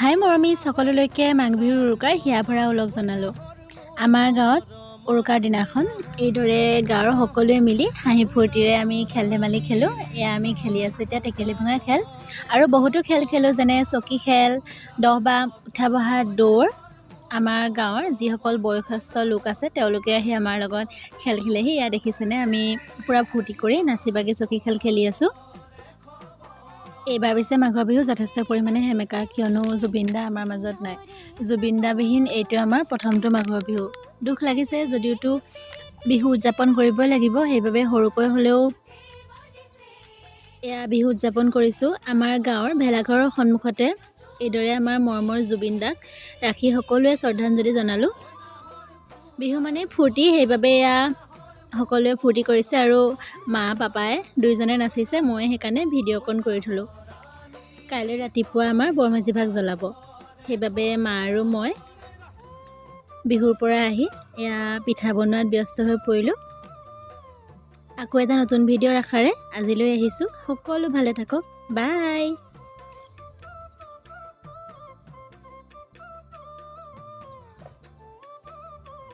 হাই মৰমী সকলোলৈকে মাঘ বিহুৰ উৰুকাৰ হিয়া ভৰা ওলগ জনালোঁ। আমাৰ গাঁৱত উৰুকাৰ দিনাখন এইদৰে গাঁৱৰ সকলোৱে মিলি হাঁহি ফূৰ্তিৰে আমি খেল ধেমালি খেলোঁ। এয়া আমি খেলি আছোঁ এতিয়া টেকেলি ভঙা খেল আৰু বহুতো খেল খেলোঁ, যেনে চকী খেল, দহ বা উঠা বহা দৌৰ। আমাৰ গাঁৱৰ যিসকল বয়সস্থ লোক আছে, তেওঁলোকে আহি আমাৰ লগত খেল খেলেহি। এয়া দেখিছেনে, আমি পূৰা ফূৰ্তি কৰি নাচি বাগি চকী খেল খেলি আছোঁ। এইবাৰ পিছে মাঘৰ বিহু যথেষ্ট পৰিমাণে সেমেকা, কিয়নো জুবিন দা আমাৰ মাজত নাই। জুবিন দাবিহীন এইটো আমাৰ প্ৰথমটো মাঘৰ বিহু। দুখ লাগিছে যদিওতো বিহু উদযাপন কৰিবই লাগিব। সেইবাবে সৰুকৈ হ'লেও এয়া বিহু উদযাপন কৰিছোঁ। আমাৰ গাঁৱৰ ভেলাঘৰৰ সন্মুখতে এইদৰে আমাৰ মৰমৰ জুবিন দাক ৰাখি সকলোৱে শ্ৰদ্ধাঞ্জলি জনালোঁ। বিহু মানে ফূৰ্তি, সেইবাবে এয়া সকলোৱে ফূৰ্তি কৰিছে আৰু মা পাপাই দুইজনে নাচিছে। মই সেইকাৰণে ভিডিঅ'কণ কৰি থ'লোঁ। কাইলৈ ৰাতিপুৱা আমাৰ বৰমেজি ভাগ জ্বলাব, সেইবাবে মা আৰু মই বিহুৰ পৰা আহি এয়া পিঠা বনোৱাত ব্যস্ত হৈ পৰিলোঁ। আকৌ এটা নতুন ভিডিঅ'ৰ আশাৰে আজিলৈ আহিছোঁ। সকলো ভালে থাকক। বাই।